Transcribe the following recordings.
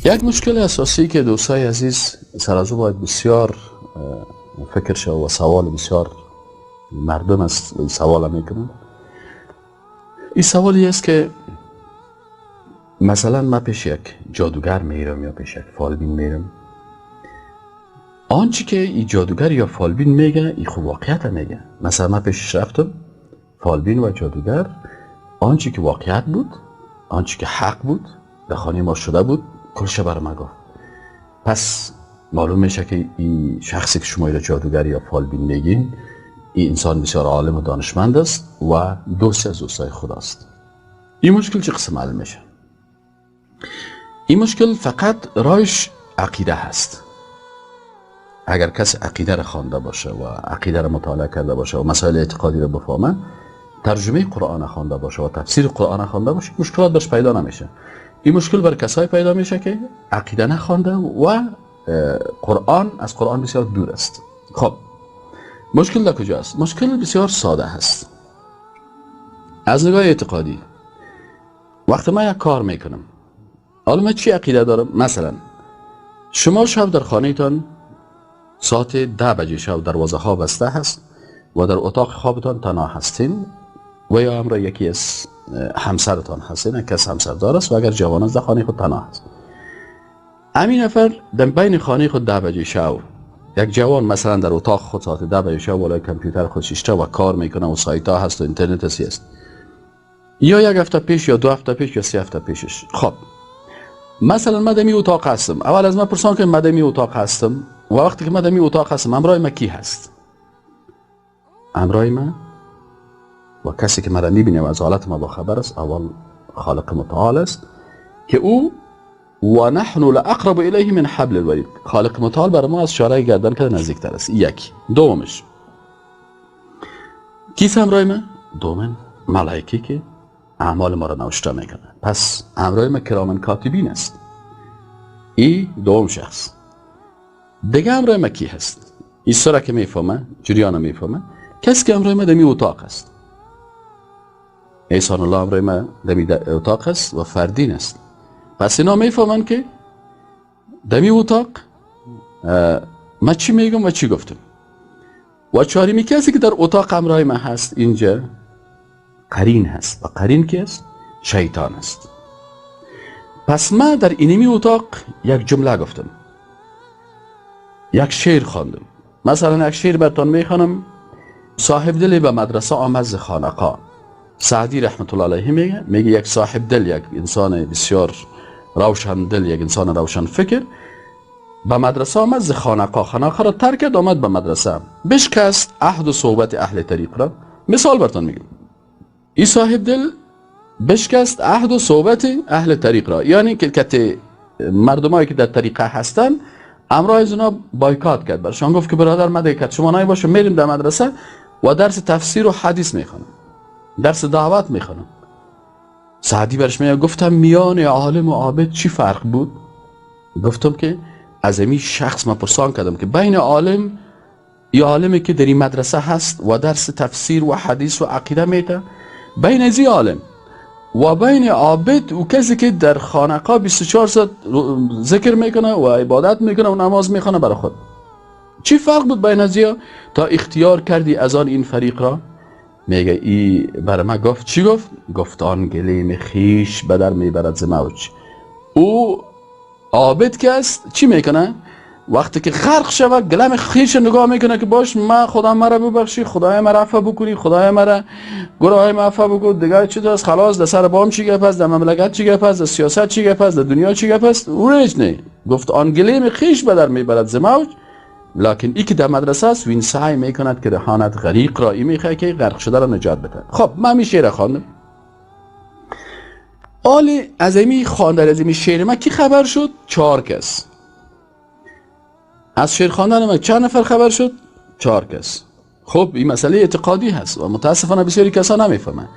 یک مشکل اساسی که دوستای عزیز سر از او باید بسیار فکر شود و سوال بسیار مردم است این سوال میکنن. این سوالی است که مثلا من پیش یک جادوگر میرم یا پیش یک فالبین میرم، آنچه که این جادوگر یا فالبین میگه این خوب واقعیت میگه. مثلا من پیشش رفتم فالبین و جادوگر، آنچه که واقعیت بود، آنچه که حق بود، در خانه ما شده بود، کلش بر ما گفت. پس معلوم میشه که این شخصی که شما را جادوگر یا فالبین میگین، این انسان بسیار عالم و دانشمند است و دوست از دوستای خداست. این مشکل چه قسم حل میشه؟ این مشکل فقط رایش عقیده هست. اگر کسی عقیده را خوانده باشه و عقیده را مطالعه کرده باشه و مسائل اعتقادی را بفهمه، ترجمه قرآن خوانده باشه و تفسیر قرآن خوانده باشه، مشکلات برش پیدا نمیشه. این مشکل بر کسایی پیدا میشه که عقیده نخوانده و قرآن از قرآن بسیار دور است. خب مشکل در کجاست؟ مشکل بسیار ساده هست. از نگاه اعتقادی وقتی من یک کار میکنم، حالا من چی عقیده دارم؟ مثلا شما شب در خانهتان ساعت 10 بجه شب دروازه ها بسته هست و در اتاق خوابتان تنها هستین و یا همراه یکی از همسرتان هستین، کس همسردار است و اگر جوان است در خانه خود تنها هست. همین نفر در بین خانه خود 10 بجه شب، یک جوان مثلا در اتاق خود ساعت 10 بجه شب بالای کامپیوتر خود ششته و کار میکنه و سایت ها هست و اینترنت هست، یا یک هفته پیش یا 2 هفته پیش یا 3 هفته پیشش. خب مثلا من در اتاق هستم، اول از من پرسان که من در اتاق هستم و وقتی که من در اتاق هستم همراه من کی هست؟ همراه من و کسی که مرا میبینه و از حالت ما با خبر است، اول خالق متعال است که او و نحن لاقرب الیه من حبل الورید، خالق متعال بر ما از شارع گردن که نزدیکتر است. یک. دومش کیست همراه من؟ دومن ملائکه که اعمال ما را نوشته میکنه، پس همراه ما کرامن کاتبین است. ای دوم شخص. دیگه همراه ما کی هست؟ این سره که میفهمه، جریان میفهمه، کسی که همراه ما دمی اتاق است. احسان الله همراه ما دمی اتاق است و فردین است. پس اینا میفهمن که دمی اتاق ما چی میگم و چی گفتم. و چهارمی کسی که در اتاق همراه ما هست اینجا قرین هست و قرین کی است؟ شیطان است. پس ما در اینمی اتاق یک جمله گفتم، یک شعر خواندم. مثلا یک شعر براتون میخوانم. صاحب دلی به مدرسه آمد ز خانقاه. سعدی رحمت الله علیه میگه یک صاحب دل، یک انسان بسیار روشن دل، یک انسان روشن فکر به مدرسه آمد ز خانقاه، خانقاه را ترک کرد آمد به مدرسه، بشکست عهد و صحبت اهل طریق را. مثال براتون میگم، این صاحب دل بشکست عهد و صحبت اهل طریق را، یعنی که مردمایی که در طریقه هستن امرای از اونا بایکات کرد، برشان گفت که برادر من دیگه شما نای باشه، میریم در مدرسه و درس تفسیر و حدیث میخوانم، درس دعوت میخوانم. سعدی برش میگه گفتم میان عالم و عابد چی فرق بود؟ گفتم که از این شخص من پرسان کردم که بین عالم یا عالمی که در این مدرسه هست و درس تفسیر و حدیث و عقیده میده، بین از این عالم و بین عابد و کسی که در خانقاه 24 ساعت ذکر میکنه و عبادت میکنه و نماز میخونه برای خود، چی فرق بود بین از تا اختیار کردی از آن این فریق را؟ میگه ای برای ما گفت چی گفت؟ گفت آن گلیم خیش بدر میبرد ز موج. او عابد که است چی میکنه؟ وقتی که غرق شود گلم خیش نگاه میکنه که باش ما خدا مرا ببخشی، خدای مرا عفو بکنی، خدای مرا گناه ما عفو بکن، دیگه چی است خلاص، در سر بام چی گپ است، در مملکت چی گپ است، در سیاست چی گپ است، در دنیا چی گپ است، او هیچ نه. گفت آن گلیم خیش بدر میبرد ز موج، لکن ای که در مدرسه است وین سعی میکند که رهاند غریق را، ای میخواد که غرق شده را نجات بده. خب من می شعر خواندم، آلی از امی خواندن از امی شعر من کی خبر شد؟ 4 کس. از شعر خواندن من چند نفر خبر شد؟ 4 کس. خب این مسئله اعتقادی هست و متاسفانه بسیاری کسا نمیفهمن.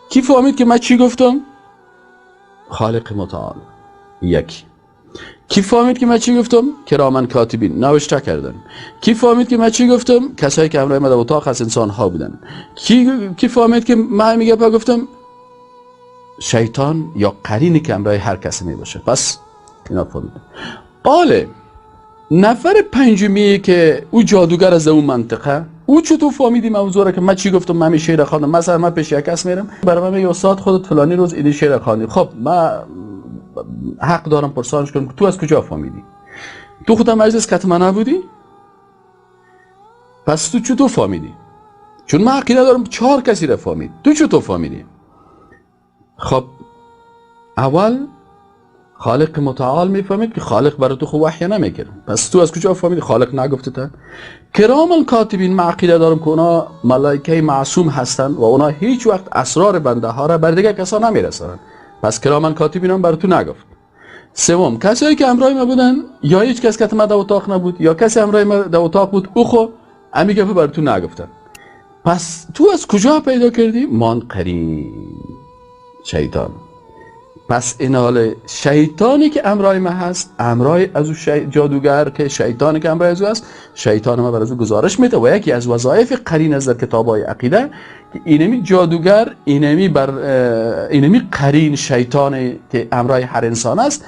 کی فهمید که من چی گفتم؟ خالق متعال. یکی. کی فهمید که من چی گفتم؟ کرامن کاتبین نوشته کردن. کی فهمید که من چی گفتم؟ کسایی که همراه من در اتاق از انسان ها بودن. کی فهمید که من میگه گفتم؟ شیطان یا قرینی که همراه هر کسی می باشه. پس اینا فهمیدن. آله نفر پنجمیه که او جادوگر از اون منطقه، او چطور فهمیدی موضوع را که من چی گفتم؟ من شعر خواندم. مثلا من پیش یک کس میرم، برای من میگه استاد خودت فلانی روز این شعر خواندی. خب من حق دارم پرسانش کنم تو از کجا فهمیدی؟ تو خودم مجلس کت من نبودی؟ پس تو چطور فهمیدی؟ چون من عقیده دارم 4 کسی را فهمید، تو چطور فهمیدی؟ خب اول خالق متعال میفهمید که خالق برای تو خو وحی نمیکرد، پس تو از کجا فهمیدی؟ خالق نگفته تا. کرام الکاتبین، من عقیده دارم که اونا ملائکه معصوم هستند و اونا هیچ وقت اسرار بنده ها را بر دیگه کسا نمیرسانند، پس کرام الکاتبین هم برای تو نگفت. سوم، کسایی که همراه ما بودن یا هیچ کس که ما در اتاق نبود یا کسی همراه ما در اتاق بود، او خو امی گپ برای تو نگفتن، پس تو از کجا پیدا کردی؟ مان قرین شیطان. پس این حال شیطانی که امرای ما هست، امرای از او جادوگر که شیطانی که امرای از او هست، شیطان ما بر از او گزارش میده. و یکی از وظایف قرین از در کتاب‌های عقیده که اینمی جادوگر، اینمی قرین شیطانی که امرای هر انسان است،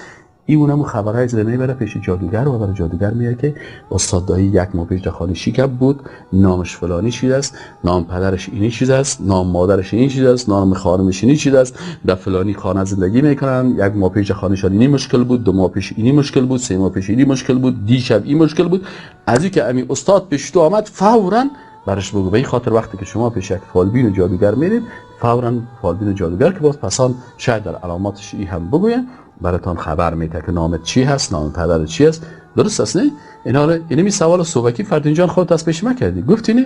این اونمو خبرهای زده میبره پیش جادوگر و برای جادوگر میگه که استاد دایی یک ماه پیش در خانه شیکب بود، نامش فلانی چیز است، نام پدرش اینی چیز است، نام مادرش اینی چیز است، نام خانمش اینی چیز است، در فلانی خانه زندگی میکنن، یک ماه پیش خانه‌شان اینی مشکل بود، 2 ماه پیش اینی مشکل بود، 3 ماه پیش اینی مشکل بود، دیشب این مشکل بود. از اینکه امی استاد پیش تو آمد فوراً برش بگو. به این خاطر وقتی که شما پیش یک فالبین و جادوگر میرید، فوراً فالبین و جادوگر که باز پسان شاید در علاماتش ای هم بگوین، براتان خبر میده که نامت چی هست، نام پدرت چی هست. درست است نه؟ اینا اینمی سوال صوبکی فردین جان خودت از پیش ما کردی، گفتی نه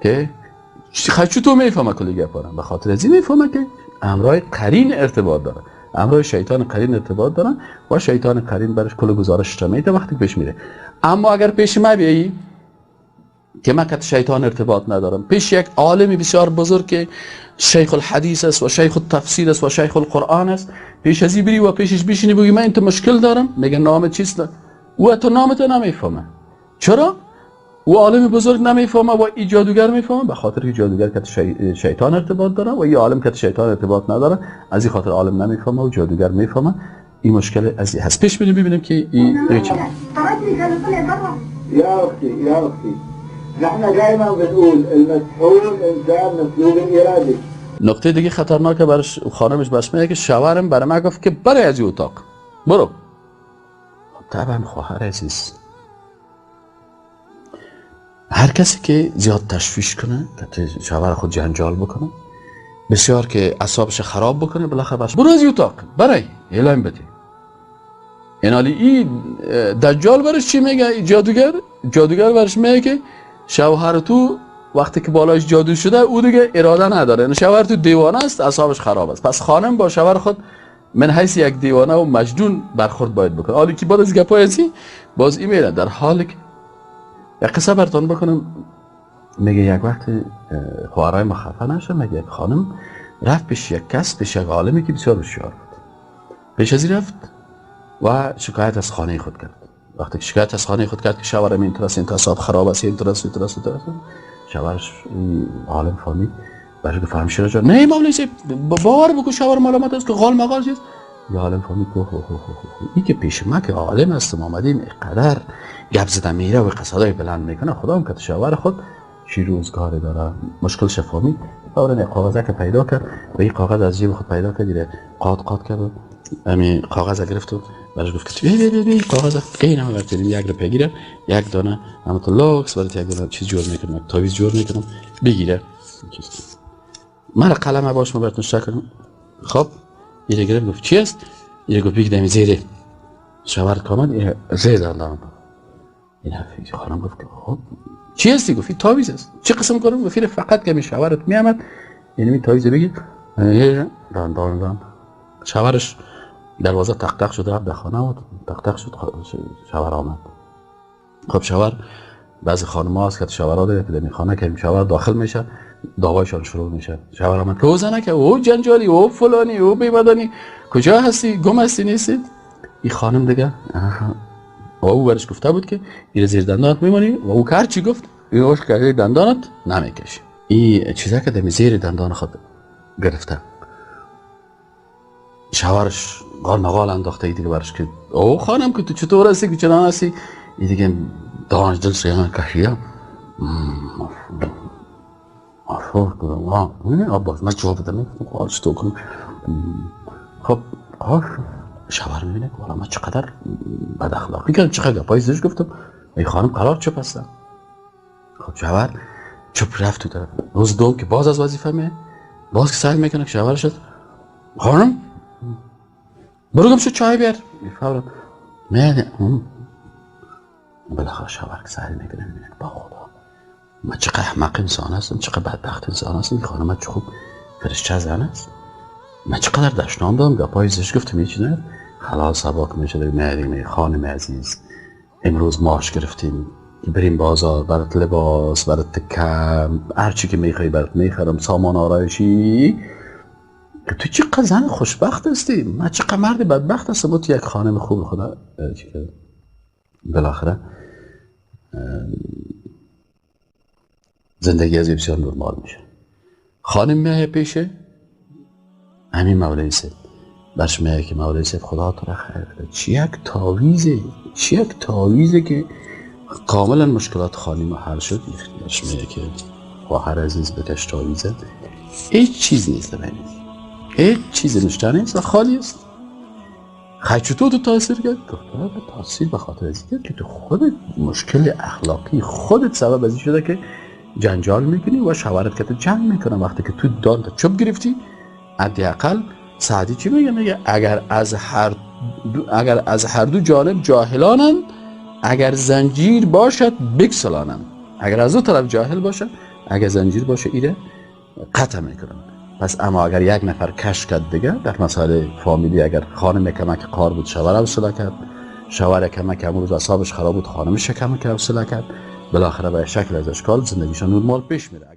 که خچو تو میفهمه کلی گپارم، به خاطر از این میفهمه که امرای قرین ارتباط داره، امرای شیطان قرین ارتباط داره و شیطان قرین برش کل گزارش میده وقتی پیش میره. اما اگر پیش ما بیایی که من کت شیطان ارتباط ندارم، پیش یک عالمی بسیار بزرگ که شیخ الحدیث است و شیخ التفسیر است و شیخ القرآن است، پیش از این بری و پیشش بشینی بگی من این تو مشکل دارم، میگه نام چیست؟ او تو نامت نمیفهمه. چرا؟ او عالم بزرگ نمیفهمه و ای جادوگر میفهمه، به خاطر که جادوگر کت شیطان ارتباط داره و ای عالم کت شیطان ارتباط نداره، از این خاطر عالم نمیفهمه و جادوگر میفهمه. این مشکل از این هست. پیش بریم ببینیم که این چی. یا اختی، یا اختی، نحن دائما بنقول المسحور انسان مسلوب اراده. نقطه دیگه خطرناکه برش خانمش بس میگه که شوهرم برای من گفت که برای از اتاق برو. طبعا خواهر عزیز، هر کسی که زیاد تشویش کنه، که شوهر خود جنجال بکنه، بسیار که اعصابش خراب بکنه، بالاخره بس برو از اتاق برای اعلام بده. اینالی این دجال برش چی میگه؟ جادوگر، جادوگر برش میگه که شوهر تو وقتی که بالایش جادو شده او دیگه اراده نداره، یعنی شوهر تو دیوانه است، اعصابش خراب است. پس خانم با شوهر خود من حیث یک دیوانه و مجنون برخورد باید بکنه. حالی که بعد از گپای ازی باز این میره در حال که یک قصه براتون بکنم. میگه یک وقت خواهرای ما خفه نشه، میگه یک خانم رفت پیش یک کس، پیش یک عالمی که بسیار هوشیار بود، پیش از این رفت و شکایت از خانه خود کرد. وقتی که شکایت از خانه خود کرد که شوهرم اینطور است، این اعصاب خراب است، اینطور است، اینطور است، اینطور است، شوهرش عالم فهمید، برش گفت همشیره جان نه مولوی صاحب باور بکن شوهر ملامت است که غال مغال چیز. یا عالم فهمید که هو هو هو هو این که پیش ما که عالم هستم آمدیم اینقدر گپ زده میره و قصدای بلند میکنه، خدا هم که شوهر خود چی روزگاری داره مشکل شفامی. فورا یک کاغذ که پیدا کرد و این کاغذ از جیب خود پیدا کرد، دیره قات قات کرد، امی کاغذ گرفت و برش گفت که بی بی بی کاغذ این هم برتریم یک رو بگیره، یک دانه هم تو لوکس برات یک دانه چیز جور میکنم، یک تعویذ جور میکنم بگیره. من قلم باش ما براتون شکر. خب اینو گرفت گفت چی است؟ اینو گفت بگی دمی زیره شوهر کامد این زیر دادم. این حرفی خانم گفت که خب چی هستی؟ گفت تعویذ است. چه قسم کنم؟ گفت فقط که می شوهرت میامد یعنی می تعویذ بگیر دان دان دان. شوهرش دروازه تق تق شد، رفت در خانه و تق تق شد، شوهر آمد. خب شوهر بعضی خانم‌ها هست که شوهرها داره که در خانه که شوهر داخل میشه دعوایشان شروع میشه. شوهر آمد که او زنه که او جنجالی او فلانی او بیمدانی کجا هستی گم هستی نیستید. این خانم دیگه و او برش گفته بود که این زیر دندانت میمانی و او که هرچی گفت این روش که زیر دندانت نمیکشی. این چیزا که دمی زیر دندان خود گرفته شوهرش قال مقال انداخته ای دیگه برش که او خانم که تو چطور هستی که چنان هستی؟ ای دیگه دانش دل سیان کشیه آباز من جواب بدم چطور کنم؟ خب شوهر میبینه که والا من چقدر بد اخلاقی کردم، چقدر گپای زشت گفتم، ای خانم قرار چپ هستم. خب شوهر چپ رفت تو طرف. روز دوم که باز از وظیفه میه، باز که سعی میکنه که شوهر شد، خانم برو گم شو چای بیار. فورا نه بالاخره شوهر که سعی میکنه میبینه با خدا من چقدر احمق انسان هستم، چقدر بدبخت انسان هستم، خانم من چه خوب فرشته زن است، من چقدر دشنام دادم، گپای زشت گفتم، هیچ نه. خلاص سبا که میشه دیگه خانم عزیز امروز ماش گرفتیم بریم بازار، برات لباس، برات تکم، هر چی که میخوای برات میخرم، سامان آرایشی. تو چقدر زن خوشبخت هستی، من چقدر مرد بدبخت هستم، تو یک خانم خوب خدا. بالاخره زندگی از بسیار نرمال میشه. خانم میایه پیشه همین مولوی صاحب، برش میایه که مولوی صاحب خدا تو را خیر بده، چی یک تعویذه، چی یک تعویذه که کاملا مشکلات خانم حل شد. برش میایه که خواهر عزیز بکش تعویذه، هیچ چیز نیست بینید، هیچ چیز نشته نیست و خالی است. خیلی چطور تو تاثیر کرد؟ گفت تاثیر به خاطر از این که تو خودت مشکل اخلاقی خودت سبب از این شده که جنجال میکنی و شوهرت که تو جنگ میکنه. وقتی که تو دان چوب گرفتی، حداقل سعدی چی میگه؟ میگه اگر از هر دو جانب جاهلانند، اگر زنجیر باشد بگسلانند. اگر از دو طرف جاهل باشد، اگر زنجیر باشه ایره قطع میکنن. پس اما اگر یک نفر کش کرد دیگه در مسائل فامیلی، اگر خانم کمک قار بود شوهر حوصله کرد، شوهر کمک امروز اعصابش خراب بود خانمش کمک حوصله کرد، بالاخره به شکل از اشکال زندگیشان نرمال پیش میره.